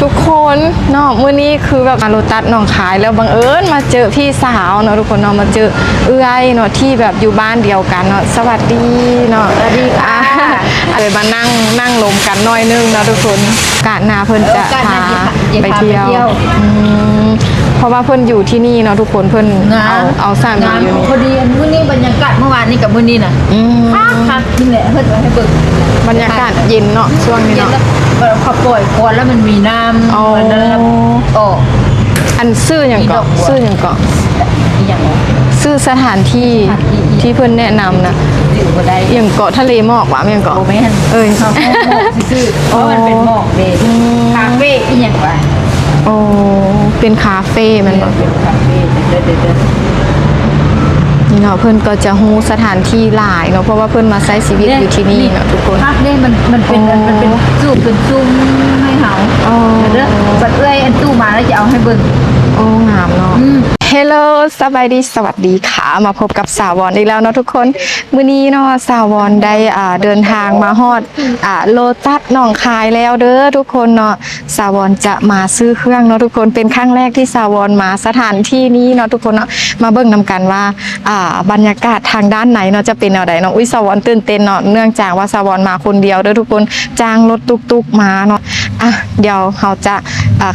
ທຸກຄົນເນາະ ມື້ນີ້ຄືແບບມາໂລຕັສໜອງຄາຍ ແລ້ວບັງເອີນມາເຈີພີ່ສາວເນາະທຸກຄົນເນາະ ມາເຈີເອື້ອຍເນາະ ທີ່ແບບຢູ່ບ້ານດຽວກັນເນາະ. ສະຫວັດດີເນາະ. ສະຫວັດດີຄ່ະ. ອ່າ ເລີຍມານັ່ງ ນັ່ງລົມກັນໜ້ອຍໜຶ່ງເນາະທຸກຄົນ. ໂອກາດໜ້າເພິ່ນຈະພາໄປທ່ຽວ. ອືມ ເພາະວ່າເພິ່ນຢູ່ທີ່ນີ້ເນາະທຸກຄົນ ເພິ່ນເອົາ ເອົາສາມີຢູ່ນີ້. ພໍດີ ອັນມື້ນີ້ບັນຍາກາດ ເມື່ອວານນີ້ກັບມື້ນີ້ນະ ອືມ ຄັກໆ ນີ້ແຫຼະ ເພິ່ນເອົາໃຫ້ເບິ່ງ. ບັນຍາກາດເຢັນເນາະ ຊ່ວງນີ້ເນາະ ເຂົາປ່ອຍຄວັນແລ້ວມັນມີນ້ຳ ອໍ ອັນນັ້ນອອກ. ອັນຊື່ຫຍັງເກາະ? ຊື່ຫຍັງເກາະ? ອີ່ຫຍັງ? ຊື່ສະຖານທີ່ ສະຖານທີ່ທີ່ເພິ່ນແນະນຳນະ ຊື່ບໍ່ໄດ້. ອີ່ຫຍັງເກາະ? ທະເລໝອກຫວາ? ອີ່ຫຍັງເກາະ? ບໍ່ແມ່ນ ເອີຍ ເຂົາເວົ້າໝອກຊື່ໆ ເພາະມັນເປັນໝອກເດ້. ອືມ ຄາເຟອີ່ຫຍັງຫວາ? ອໍ ເປັນຄາເຟແມ່ນບໍ່? ເປັນຄາເຟ. ເດີໆ ນີ້ເນາະ ເພິ່ນກໍຈະຮູ້ສະຖານທີ່ຫຼາຍເນາະ ເພາະວ່າເພິ່ນມາໃຊ້ຊີວິດຢູ່ທີ່ນີ້ເນາະທຸກຄົນ. ພັກເດ້ ມັນ ມັນເປັນ ອໍ ມັນເປັນສູງ ເປັນຊຸມໃຫ້ເຮົາ. ອໍ ເດີ ບັດເອື້ອຍອັນຕູ້ມາແລ້ວຈະເອົາໃຫ້ເບິ່ງ. ໂອ້ ງາມເນາະ. ອືມ ເຮລໂລ ສະບາຍດີ ສະຫວັດດີຄ່ະ ມາພົບກັບສາວອນອີກແລ້ວເນາະທຸກຄົນ. ມື້ນີ້ເນາະ ສາວອນໄດ້ ອ່າ ເດີນທາງມາຮອດ ອ່າ ໂລຕັສໜອງຄາຍແລ້ວເດີທຸກຄົນເນາະ. ສາວອນຈະມາຊື້ເຄື່ອງເນາະທຸກຄົນ ເປັນຄັ້ງແລກທີ່ສາວອນມາສະຖານທີ່ນີ້ເນາະທຸກຄົນເນາະ. ມາເບິ່ງນຳກັນວ່າ ອ່າ ບັນຍາກາດທາງດ້ານໃນເນາະ ຈະເປັນແນວໃດເນາະ. ອຸ້ຍ ສາວອນຕື່ນເຕັ້ນເນາະ ເນື່ອງຈາກວ່າສາວອນມາຄົນດຽວເດີທຸກຄົນ ຈ້າງລົດຕຸກໆມາເນາະ. ອ່ະ ດຽວເຮົາຈະ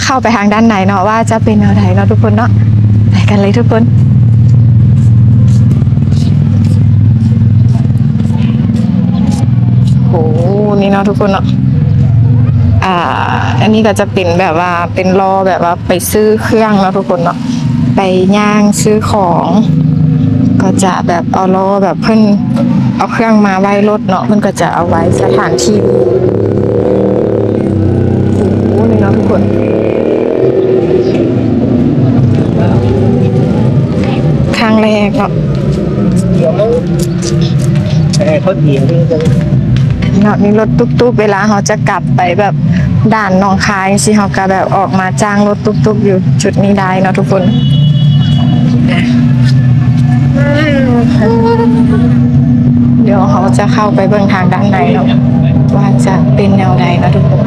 ເຂົ້າໄປທາງດ້ານໃນເນາະ ວ່າຈະເປັນແນວໃດເນາະທຸກຄົນເນາະ. ໄປກັນເລີຍທຸກຄົນ. ໂອ້ ນີ້ເນາະທຸກຄົນເນາະ ອ່າ ອັນນີ້ກໍຈະເປັນແບບວ່າ ເປັນລໍ້ແບບວ່າໄປຊື້ເຄື່ອງເນາະທຸກຄົນເນາະ ໄປຍ່າງຊື້ຂອງ ກໍຈະແບບເອົາລໍ້ແບບເພິ່ນເອົາເຄື່ອງມາໄວ້ລົດເນາະ ເພິ່ນກໍຈະເອົາໄວ້ສະຖານທີ່. ໂອ້ ນີ້ເນາະທຸກຄົນ ຄັ້ງແລກເນາະ. ເນາະ ມີລົດຕຸກໆ ເວລາເຮົາຈະກັບໄປແບບດ່ານໜອງຄາຍຈັ່ງຊີ້ ເຮົາກໍແບບອອກມາຈ້າງລົດຕຸກໆຢູ່ຈຸດນີ້ໄດ້ເນາະທຸກຄົນ. ດຽວເຮົາຈະເຂົ້າໄປເບິ່ງທາງດ້ານໃນເນາະ ວ່າຈະເປັນແນວໃດເນາະທຸກຄົນ.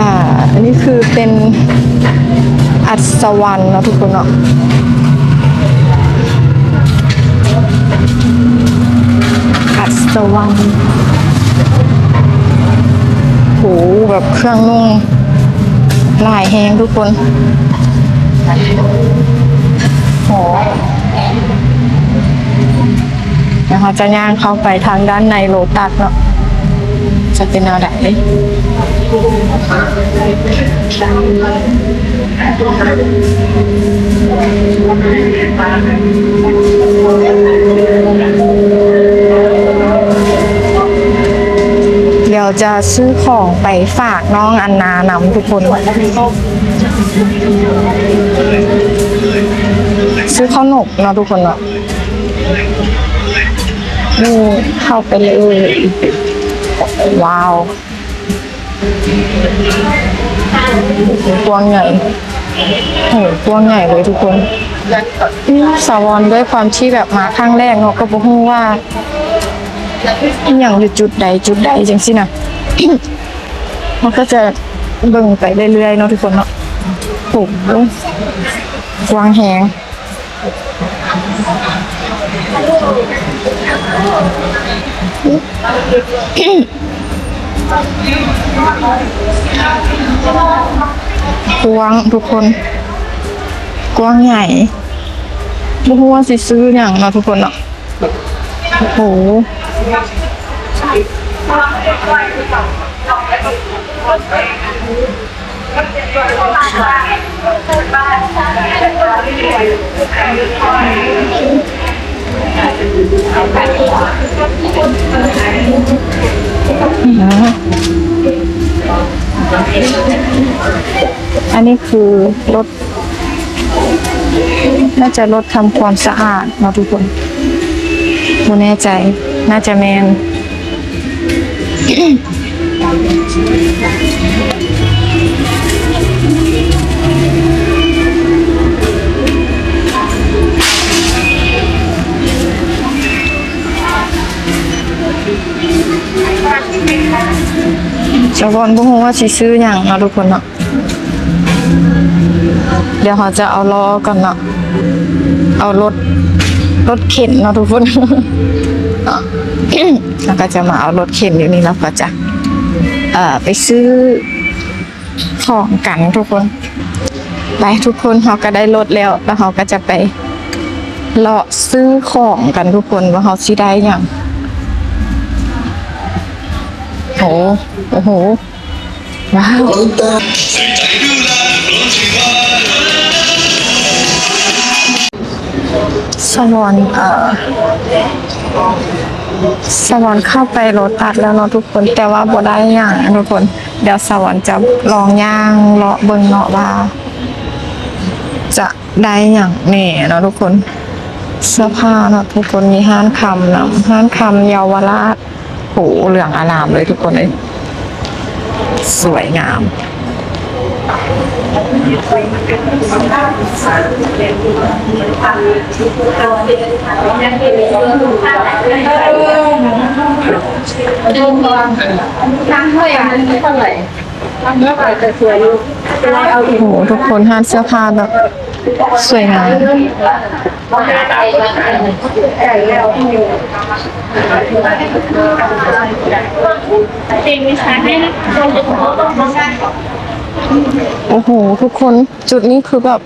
ອ່າ ອັນນີ້ຄືເປັນອັດສະວັນເນາະທຸກຄົນເນາະ ອັດສະວັນ. ໂຫ ແບບເຄື່ອງນຸ່ງຫຼາຍແຮງທຸກຄົນ. ໂຫ ດຽວເຮົາຈະຍ່າງເຂົ້າໄປທາງດ້ານໃນໂລຕັສເນາະ ຈະເປັນແນວໃດ. ດຽວຈະຊື້ຂອງໄປຝາກນ້ອງອັນນານຳທຸກຄົນ ຊື້ເຂົ້າໜົມເນາະທຸກຄົນເນາະ. ນີ້ເຂົ້າໄປເລີຍ ວ້າວ ກວ້າງໃຫຍ່ ໂອ້ ກວ້າງໃຫຍ່ເລີຍທຸກຄົນ. ສາວອນດ້ວຍຄວາມທີ່ແບບມາຄັ້ງແລກເນາະ ກໍບໍ່ຮູ້ວ່າອີ່ຫຍັງຢູ່ຈຸດໃດຈຸດໃດຈັ່ງຊີ້ນະ ເຮົາກໍຈະເບິ່ງໄປເລື້ອຍໆເນາະທຸກຄົນເນາະ. ໂອ້ໂຫ ກວ້າງແຮງ ກວ້າງທຸກຄົນ ກວ້າງໃຫຍ່ ບໍ່ຮູ້ວ່າຊິຊື້ຫຍັງເນາະທຸກຄົນເນາະ. ໂອ້ໂຫ ອັນນີ້ຄືລົດ ໜ້າຈະລົດທຳຄວາມສະອາດເນາະທຸກຄົນ ບໍ່ແນ່ໃຈ ໜ້າຈະແມ່ນ. ໂ ບໍ່ຮູ້ວ່າຊິຊື້ຫຍັງເນາະທຸກຄົນເນາະ. ດຽວເຮົາຈະເອົາລໍ້ກ່ອນເນາະ ເອົາລົດ ລົດເຂັນເນາະທຸກຄົນເນາະ. ເຮົາກໍຈະມາເອົາລົດເຂັນຢູ່ນີ້ ແລ້ວກໍຈະ ເອີ ໄປຊື້ຂອງກັນທຸກຄົນ. ໄປທຸກຄົນ ເຮົາກໍໄດ້ລົດແລ້ວ ແລ້ວເຮົາກໍຈະໄປເລາະຊື້ຂອງກັນທຸກຄົນ ວ່າເຮົາຊິໄດ້ຫຍັງ. ໂອ້ ໂອ້ໂຫ ວ້າວ ສະຫວອນ ເອີ ສະຫວອນເຂົ້າໄປໂລຕັສແລ້ວເນາະທຸກຄົນ ແຕ່ວ່າບໍ່ໄດ້ຫຍັງທຸກຄົນ. ດຽວສະຫວອນຈະລອງຍ່າງເລາະເບິ່ງເນາະວ່າຈະໄດ້ຫຍັງແດ່ເນາະທຸກຄົນ. ເສື້ອຜ້າເນາະທຸກຄົນ ມີຮ້ານຄຳນຳ ຮ້ານຄຳເຍົາວະລາດ. ໂອ້ ເຫຼືອງອາລາມເລີຍທຸກຄົນເອີຍ ສວຍງາມ. ໂອ້ໂຫ ທຸກຄົນ ຮ້ານເສື້ອຜ້າແບບສວຍງາມ. ໂອ້ໂຫ ທຸກຄົນ ຈຸດນີ້ຄືແບບ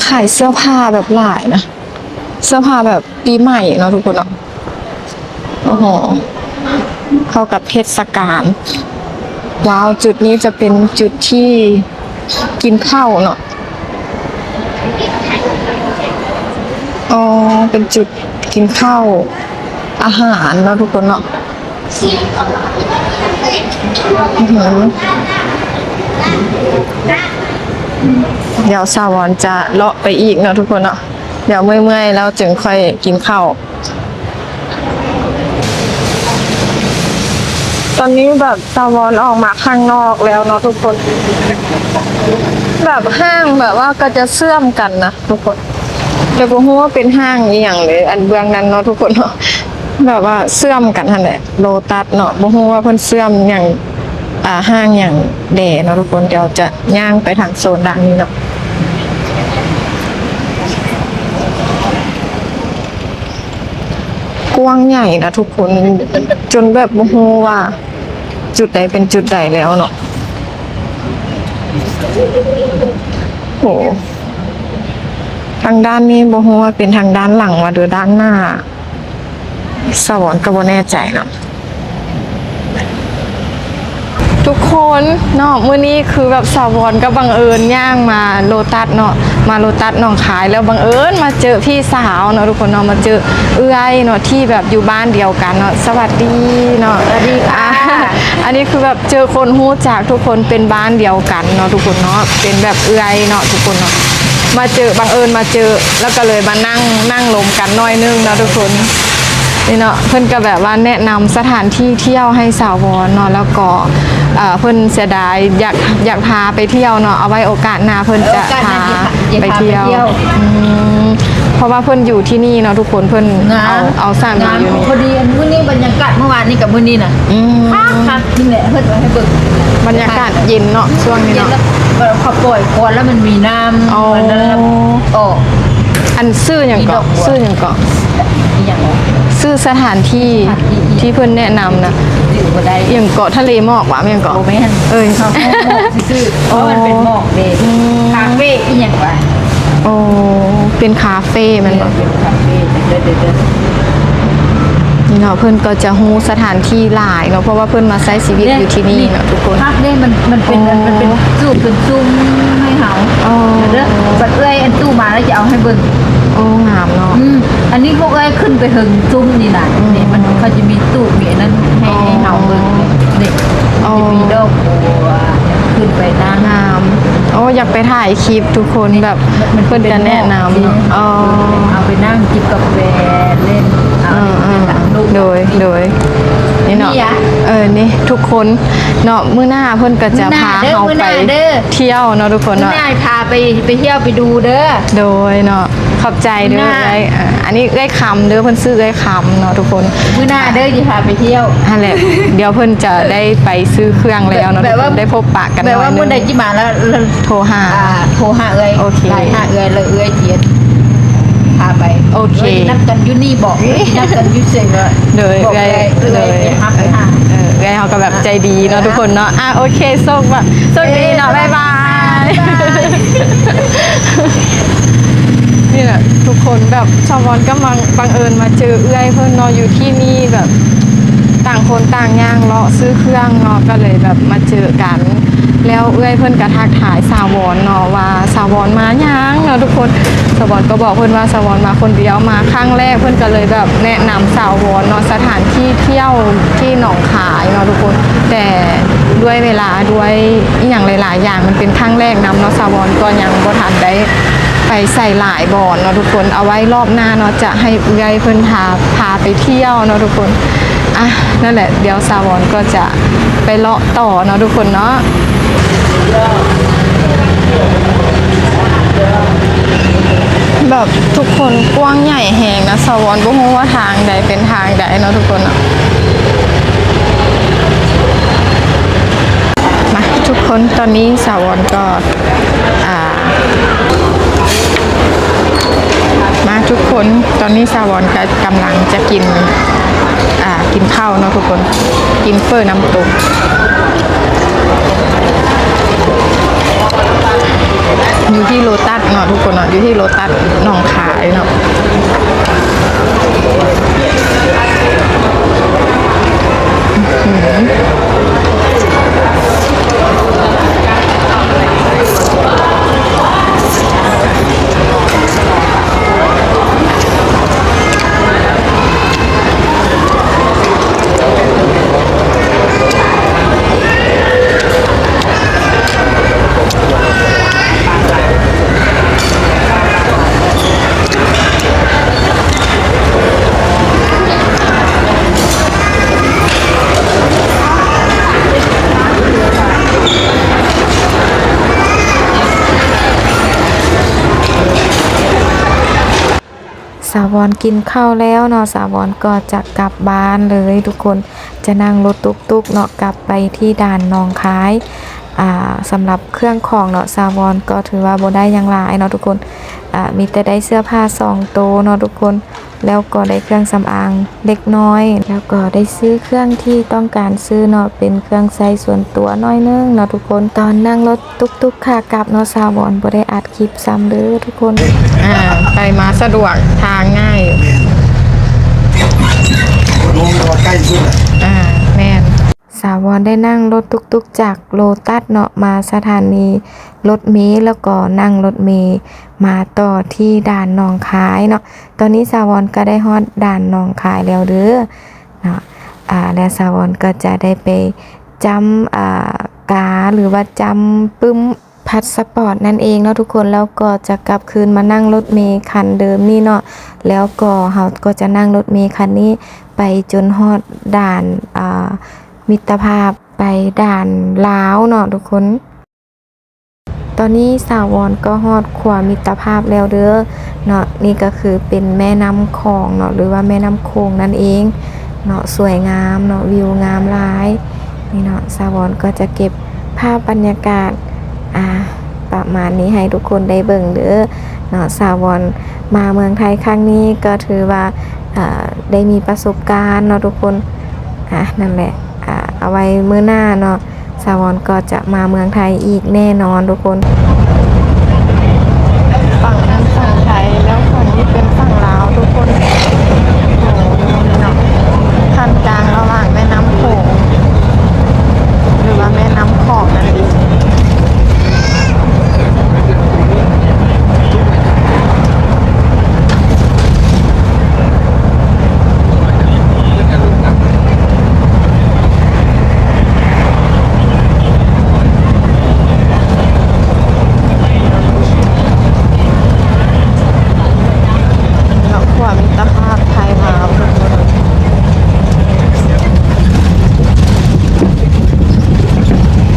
ຂາຍເສື້ອຜ້າແບບຫຼາຍນະ ເສື້ອຜ້າແບບປີໃໝ່ເນາະທຸກຄົນເນາະ. ໂອ້ໂຫ ເຂົ້າກັບເທດສະການ. ວ້າວ ຈຸດນີ້ຈະເປັນຈຸດທີ່ກິນເຂົ້າເນາະ. ອໍ ເປັນຈຸດກິນເຂົ້າ ອາຫານເນາະທຸກຄົນເນາະ. ອືຫື ດຽວສາວອນຈະເລາະໄປອີກເນາະທຸກຄົນເນາະ. ດຽວເມື່ອຍໆແລ້ວຈຶ່ງຄ່ອຍກິນເຂົ້າ. ຕອນນີ້ແບບສາວອນອອກມາຂ້າງນອກແລ້ວເນາະທຸກຄົນ ແບບຫ້າງແບບວ່າກໍຈະເຊື່ອມກັນນະທຸກຄົນ ແຕ່ບໍ່ຮູ້ວ່າເປັນຫ້າງອີ່ຫຍັງເລີຍ ອັນເບື້ອງນັ້ນເນາະທຸກຄົນເນາະ ແບບວ່າເຊື່ອມກັນຫັ້ນແຫຼະ ໂລຕັສເນາະ. ບໍ່ຮູ້ວ່າເພິ່ນເຊື່ອມຫຍັງ ອ່າ ຫ້າງຫຍັງແດ່ເນາະທຸກຄົນ. ດຽວຈະຍ່າງໄປທາງໂຊນດ້ານນີ້ເນາະ. ກວ້າງໃຫຍ່ນະທຸກຄົນ ຈົນແບບບໍ່ຮູ້ວ່າຈຸດໃດເປັນຈຸດໃດແລ້ວເນາະ. ໂອ້ ທາງດ້ານນີ້ບໍ່ຮູ້ວ່າເປັນທາງດ້ານຫຼັງວ່າ ຫຼື ດ້ານໜ້າ ສາວອນກໍບໍ່ແນ່ໃຈເນາະ. ທຸກຄົນເນາະ ມື້ນີ້ຄືແບບສາວອນກໍບັງເອີນຍ່າງມາໂລຕັສເນາະ ມາໂລຕັສໜອງຄາຍ ແລ້ວບັງເອີນມາເຈີພີ່ສາວເນາະທຸກຄົນເນາະ ມາເຈີເອື້ອຍເນາະ ທີ່ແບບຢູ່ບ້ານດຽວກັນເນາະ. ສະຫວັດດີເນາະ. ສະຫວັດດີຄ່ະ. ອ່າ ອັນນີ້ຄືແບບເຈີຄົນຮູ້ຈັກທຸກຄົນ ເປັນບ້ານດຽວກັນເນາະທຸກຄົນເນາະ ເປັນແບບເອື້ອຍເນາະທຸກຄົນເນາະ. ມາເຈີ ບັງເອີນມາເຈີ ແລ້ວກໍເລີຍມານັ່ງ ນັ່ງລົມກັນໜ້ອຍໜຶ່ງເນາະທຸກຄົນ. ນີ້ເນາະ ເພິ່ນກໍແບບວ່າແນະນຳສະຖານທີ່ທ່ຽວໃຫ້ສາວອນເນາະ ແລ້ວກໍ ເອີ ເພິ່ນເສຍດາຍ ຢາກ ຢາກພາໄປທ່ຽວເນາະ ເອົາໄວ້ໂອກາດໜ້າເພິ່ນຈະພາໄປທ່ຽວ. ອືມ ເພາະວ່າເພິ່ນຢູ່ທີ່ນີ້ເນາະທຸກຄົນ ເພິ່ນເອົາ ເອົາສາມີຢູ່ນີ້. ພໍດີ ອັນມື້ນີ້ບັນຍາກາດ ມື້ວານນີ້ກັບມື້ນີ້ນະ ອືມ ຄັກໆ ນີ້ແຫຼະ ເພິ່ນເອົາໃຫ້ເບິ່ງ ບັນຍາກາດເຢັນເນາະ ຊ່ວງນີ້ເນາະ ເຢັນແລ້ວ ເຂົາປ່ອຍຄວັນແລ້ວມັນມີນ້ຳ ອໍ ອັນນັ້ນອອກ. ອັນຊື່ຫຍັງເກາະ? ຊື່ຫຍັງເກາະ? ອີ່ຫຍັງ? ຊື່ສະຖານທີ່ ສະຖານທີ່ ທີ່ເພິ່ນແນະນຳນະ ຈື່ບໍ່ໄດ້. ອີ່ຫຍັງເກາະ? ທະເລໝອກຫວາ? ແມ່ນເກາະ? ບໍ່ແມ່ນ ເອີຍ ເຂົາເວົ້າໝອກຊື່ໆ ເພາະມັນເປັນໝອກເດ້. ອືມ ຄາເຟອີ່ຫຍັງຫວາ? ໂອ້ ເປັນຄາເຟແມ່ນບໍ່? ເປັນຄາເຟ. ນີ້ເນາະ ເພິ່ນກໍຈະຮູ້ສະຖານທີ່ຫຼາຍເນາະ ເພາະວ່າເພິ່ນມາໃຊ້ຊີວິດຢູ່ທີ່ນີ້ເນາະທຸກຄົນ. ຄັກເດ້ ມັນ ມັນເປັນ ອໍ ມັນເປັນສູບເປັນຊຸມໃຫ້ເຮົາ. ອໍ ເດີ ບັດເອື້ອຍອັນຕູ້ມາແລ້ວຈະເອົາໃຫ້ເບິ່ງ. ໂອ້ ງາມເນາະ. ອືມ ອັນນີ້ພວກເອື້ອຍຂຶ້ນໄປເທິງຊຸມນີ້ນະ. ອືມ ນີ້ມັນ ເຂົາຈະມີຕູບມີອັນນັ້ນໃຫ້ ໃຫ້ເຮົາເບິ່ງເດ້. ອໍ ຈະມີດອກບົວ ຂຶ້ນໄປນະ ງາມ. ໂອ້ ຢາກໄປຖ່າຍຄລິບທຸກຄົນ ແບບ ມັນ ເພິ່ນຈະແນະນຳເນາະ. ອໍ ເອົາໄປນັ່ງຈິບກາແຟເລ່ນ. ເອີ ເອີ ໂດຍ ໂດຍ ນີ້ເນາະ. ເອີ ນີ້ທຸກຄົນເນາະ ມື້ໜ້າເພິ່ນກໍຈະພາເຮົາໄປທ່ຽວເນາະທຸກຄົນເນາະ. ມື້ໜ້າພາໄປ ໄປທ່ຽວໄປດູເດີ. ໂດຍເນາະ. ຂອບໃຈເດີ ມື້ໜ້າ ເອື້ອຍ. ເອີ ອັນນີ້ເອື້ອຍຄຳເດີ ເພິ່ນຊື່ເອື້ອຍຄຳເນາະທຸກຄົນ. ມື້ໜ້າເດີ ຊິພາໄປທ່ຽວ. ຫັ້ນແຫຼະ ດຽວເພິ່ນຈະໄດ້ໄປຊື້ເຄື່ອງແລ້ວເນາະ ແບບວ່າ ທຸກຄົນ ໄດ້ພົບປະກັນ ແບບວ່າມື້ໃດຊິມາແລ້ວ ໂທຫາ ອ່າ ໂທຫາເອື້ອຍ. ໂອເຄ ໄລນ໌ຫາເອື້ອຍ ແລ້ວເອື້ອຍຊິພາໄປ. ໂອເຄ ເອີ ນັດກັນຢູ່ນີ້ບໍ ນັດກັນຢູ່ໃສບໍ? ໂດຍ ບອກ ເອື້ອຍ ເອື້ອຍ ເອື້ອຍ ໄປຮັບ ເອີ ໄປຫາ. ເອີ ເອື້ອຍເຮົາກໍແບບໃຈດີເນາະ ອ່າ ທຸກຄົນເນາະ. ອ່າ ໂອເຄ ໂຊກ ໂຊກດີເນາະ. ເອີ ບາຍບາຍ ບາຍບາຍ. ນີ້ແຫຼະທຸກຄົນ ແບບສາວອນກໍບັງ ບັງເອີນມາເຈີເອື້ອຍເພິ່ນເນາະ ຢູ່ທີ່ນີ້ ແບບຕ່າງຄົນຕ່າງຍ່າງເລາະຊື້ເຄື່ອງເນາະ ກໍເລີຍແບບມາເຈີກັນ. ແລ້ວເອື້ອຍເພິ່ນກໍທັກທາຍສາວອນເນາະວ່າ ສາວອນມາຍັງເນາະທຸກຄົນ. ສາວອນກໍບອກເພິ່ນວ່າ ສາວອນມາຄົນດຽວ ມາຄັ້ງແລກ. ເພິ່ນກໍເລີຍແບບແນະນຳສາວອນເນາະ ສະຖານທີ່ທ່ຽວທີ່ໜອງຄາຍເນາະທຸກຄົນ. ແຕ່ດ້ວຍເວລາ ດ້ວຍອີ່ຫຍັງຫຼາຍໆຢ່າງ ມັນເປັນຄັ້ງແລກນຳເນາະ ສາວອນກໍຍັງບໍ່ທັນໄດ້ໄປໃສຫຼາຍບ່ອນເນາະທຸກຄົນ. ເອົາໄວ້ລອບໜ້າເນາະ ຈະໃຫ້ເອື້ອຍເພິ່ນພາ ພາໄປທ່ຽວເນາະທຸກຄົນ. ອ່ະ ນັ້ນແຫຼະ ດຽວສາວອນກໍຈະໄປເລາະຕໍ່ເນາະທຸກຄົນເນາະ. ແບບທຸກຄົນ ກວ້າງໃຫຍ່ແຮງນະ ສາວອນບໍ່ຮູ້ວ່າທາງໃດເປັນທາງໃດເນາະທຸກຄົນເນາະ. ມາທຸກຄົນ ຕອນນີ້ສາວອນກໍ ອ່າ ມາທຸກຄົນ ຕອນນີ້ສາວອນກໍກຳລັງຈະກິນ ອ່າ ກິນເຂົ້າເນາະທຸກຄົນ ກິນເຝີນ້ຳຕົກ ຢູ່ທີ່ໂລຕັດເນາະທຸກຄົນເນາະ ຢູ່ທີ່ໂລຕັດໜອງຄາຍເນາະ. ສາວອນກິນເຂົ້າແລ້ວເນາະ ສາວອນກໍຈະກັບບ້ານເລີຍທຸກຄົນ ຈະນັ່ງລົດຕຸກໆເນາະ ກັບໄປທີ່ດ່ານໜອງຄາຍ. ອ່າ ສຳລັບເຄື່ອງຂອງເນາະ ສາວອນກໍຖືວ່າບໍ່ໄດ້ຫຍັງຫຼາຍເນາະທຸກຄົນ ອ່າ ມີແຕ່ໄດ້ເສື້ອຜ້າສອງໂຕເນາະທຸກຄົນ ແລ້ວກໍໄດ້ເຄື່ອງສຳອາງເລັກນ້ອຍ ແລ້ວກໍໄດ້ຊື້ເຄື່ອງທີ່ຕ້ອງການຊື້ເນາະ ເປັນເຄື່ອງໃຊ້ສ່ວນຕົວໜ້ອຍໜຶ່ງເນາະທຸກຄົນ. ຕອນນັ່ງລົດຕຸກໆຂາກັບເນາະ ສາວອນບໍ່ໄດ້ອັດ ຄລິບຊ້ຳເດີທຸກຄົນ. ອ່າ ໄປມາສະດວກ ທາງງ່າຍ. ແມ່ນ ໂດນວ່າໃກ້ສຸດແຫຼະ. ອ່າ ແມ່ນ ສາວອນໄດ້ນັ່ງລົດຕຸກໆຈາກໂລຕັດເນາະ ມາສະຖານີລົດເມ ແລ້ວກໍນັ່ງລົດເມມາຕໍ່ທີ່ດ່ານໜອງຄາຍເນາະ. ຕອນນີ້ສາວອນກໍໄດ້ຮອດດ່ານໜອງຄາຍແລ້ວເດີເນາະ. ອ່າ ແລະ ສາວອນກໍຈະໄດ້ໄປຈ້ຳ ອ່າ ກາ ຫຼືວ່າຈ້ຳປຶ້ມ ພາສປອດນັ້ນເອງເນາະທຸກຄົນ ແລ້ວກໍຈະກັບຄືນມານັ່ງລົດເມຄັນເດີມນີ້ເນາະ ແລ້ວກໍເຮົາກໍຈະນັ່ງລົດເມຄັນນີ້ໄປຈົນຮອດດ່ານ ອ່າ ມິດຕະພາບ ໄປດ່ານລາວເນາະທຸກຄົນ. ຕອນນີ້ສາວອນກໍຮອດຂົວມິດຕະພາບແລ້ວເດີເນາະ ນີ້ກໍຄືເປັນແມ່ນ້ຳຂອງເນາະ ຫຼືວ່າແມ່ນ້ຳໂຂງນັ້ນເອງເນາະ ສວຍງາມເນາະ ວິວງາມຫຼາຍ. ນີ້ເນາະ ສາວອນກໍຈະເກັບພາບບັນຍາກາດ ອ່າ ປະມານນີ້ໃຫ້ທຸກຄົນໄດ້ເບິ່ງເດີເນາະ. ສາວອນມາເມືອງໄທຄັ້ງນີ້ກໍຖືວ່າ ອ່າ ໄດ້ມີປະສົບການເນາະທຸກຄົນ. ອ່າ ນັ້ນແຫຼະ ອ່າ ເອົາໄວ້ມື້ໜ້າເນາະ ສາວອນກໍຈະມາເມືອງໄທອີກແນ່ນອນທຸກຄົນ. ຝັ່ງນັ້ນຝັ່ງໄທ ແລ້ວຝັ່ງນີ້ເປັນຝັ່ງລາວທຸກຄົນ. ໂອ້ ເນາະ ຂັ້ນກາງລະຫວ່າງແມ່ນ້ຳໂຂງ ຫຼືວ່າແມ່ນ້ຳຂອງນັ້ນເອງ. ເນາະ ຂົວມິດຕະພາບໄທລາວທຸກຄົນ. ເ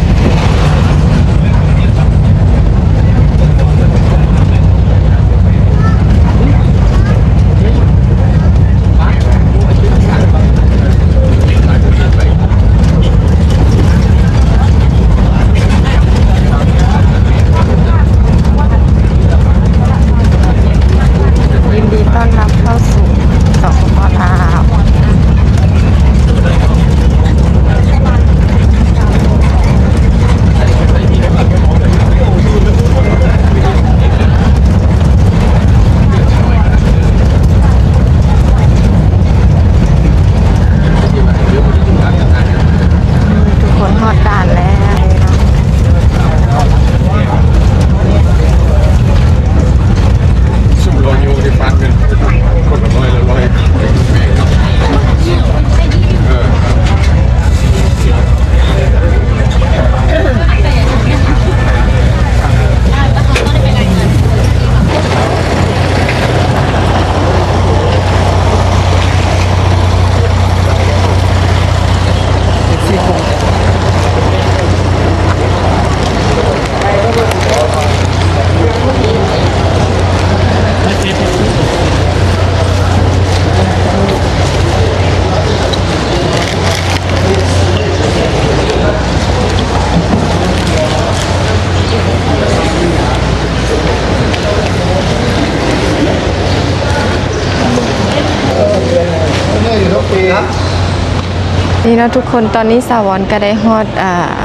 แล้วทุกคน ตอนนี้สาวอนก็ได้ฮอด เอ่อ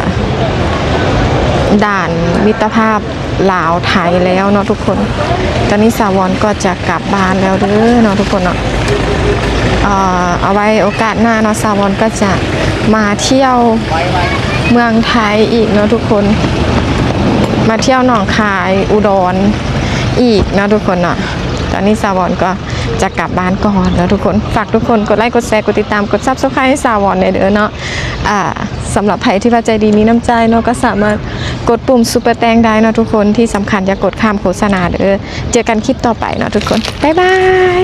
ด่านมิตรภาพลาวไทยแล้วเนาะทุกคน ตอนนี้สาวอนก็จะกลับบ้านแล้วเด้อเนาะทุกคนเนาะ เอ่อ เอาไว้โอกาสหน้าเนาะ สาวอนก็จะมาเที่ยวเมืองไทยอีกเนาะทุกคน มาเที่ยวหนองคาย อุดรอีกเนาะทุกคนเนาะ ตอนนี้สาวอนก็ จะกลับบ้านก่อนเนาะทุกคน ฝากทุกคนกดไลก์ กดแชร์ กดติดตาม กด Subscribe ให้สาวอนแหน่เด้อเนาะ อ่า สำหรับไผที่ว่าใจดีมีน้ำใจเนาะ ก็สามารถกดปุ่ม Super Thanks ได้เนาะทุกคน ที่สำคัญอย่ากดข้ามโฆษณาเด้อ เจอกันคลิปต่อไปเนาะทุกคน บ๊ายบาย